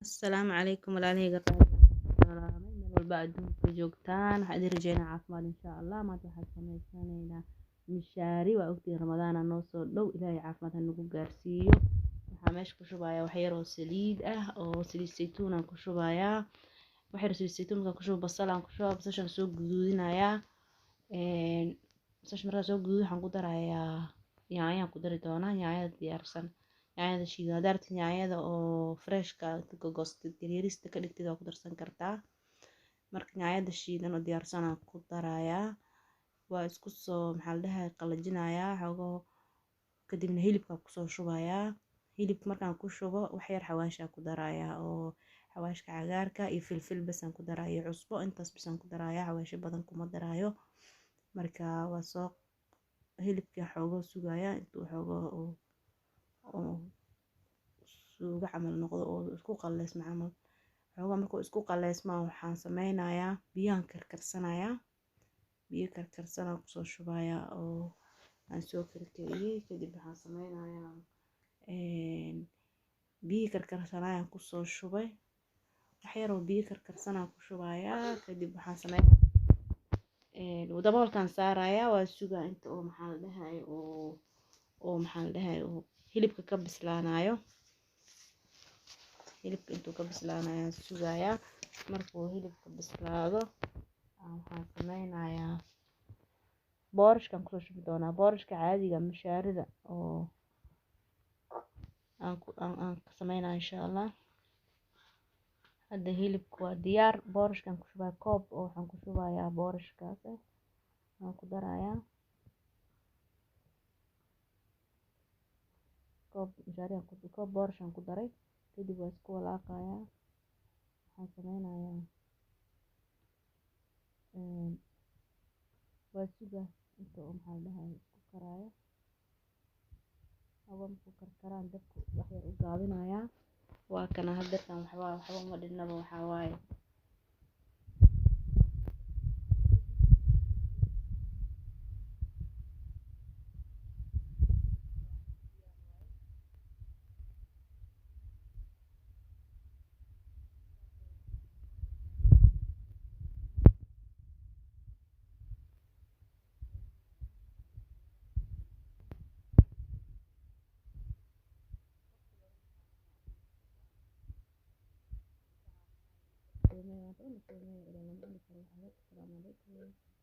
Asalaamu calaykum walaalahayga qaali, meel walba adduunka joogtaan, waxaan idin rajeynaa caafimaad insha Allah. Maanta waxaan sameysanaynaa mishaari. Waa ogtiin Ramadaana noo soo dhow, Ilaahay caafimaad ha nagu gaarsiiyo. Waxaa meesha ku shubayaa wax yar oo saliid ah, oo saliid saytuun aan ku shubayaa. Wax yar saliid saytuun markaan ku shubo, basal aan ku shubaa. Basashaan soo guduudinayaa. Basasha markaan soo guduudo, waxaan ku darayaa yaanyaan ku dari doonaa, yaanyada diyaarsan, yaanyada shiidan. Haddaad rabtid yaanyada oo freshka gogoostid, yaryarista ka dhigtid, waa ku darsan kartaa. Marka yaanyada shiidan oo diyaarsan aan ku darayaa. Waa isku soo, maxaa la dhahay, qalajinayaa xoogo. Kadibna hilibka kusoo shubayaa. Hilibka markaan ku shubo, wax yar xawaashaa ku darayaa, oo xawaashka cagaarka iyo filfil bas aan ku darayo, iyo cusbo, intaas bas aan ku darayaa. Xawaasho badan kuma darayo. Marka waa soo hilibkii xoogo sugayaa intuu xoogo oo suugo camal noqdo oo isku qalleysmo camal. Xoogaa markuu isku qalleysmaa, waxaan sameynayaa biyaan karkarsanayaa. Biyo karkarsanaan kusoo shubayaa oo aan soo karkariyey. Kadib waxaan sameynayaa, biyihii karkarsanayaan kusoo shubay. Wax yar oo biyo karkarsanaan ku shubayaa. Kadib waxaan sameyn, daboolkaan saarayaa. Waa sugaa inta oo, maxaa la dhahay, oo maxaa la dhahay, oo hilibka ka bislaanayo. Hilibka intuu ka bislaanayo sugayaa. Markuu hilibka bislaado, waxaan sameynayaa boorashkaan kusoo shubi doonaa, boorashka caadiga mishaarida oo aan ku aan ka sameynaya insha Allah. Hadda hilibka waa diyaar. Boorashkaan ku shubaya koob, oo waxaan ku shubayaa boorashkaas aan ku darayaa koob mishaari, koob boorashaan ku daray. Kadib waa isku walaaqayaa. Waxaan sameynayaa, waa sugaa inta uu, maxaa la dhahay, isku karaayo. Hawa markuu karkaraan, dabka wax yar u gaabinayaa. Waa kana hadeertan waxba uma dhinaba. Waxaa waaye lama cuni karo. Asalaamu calaykum.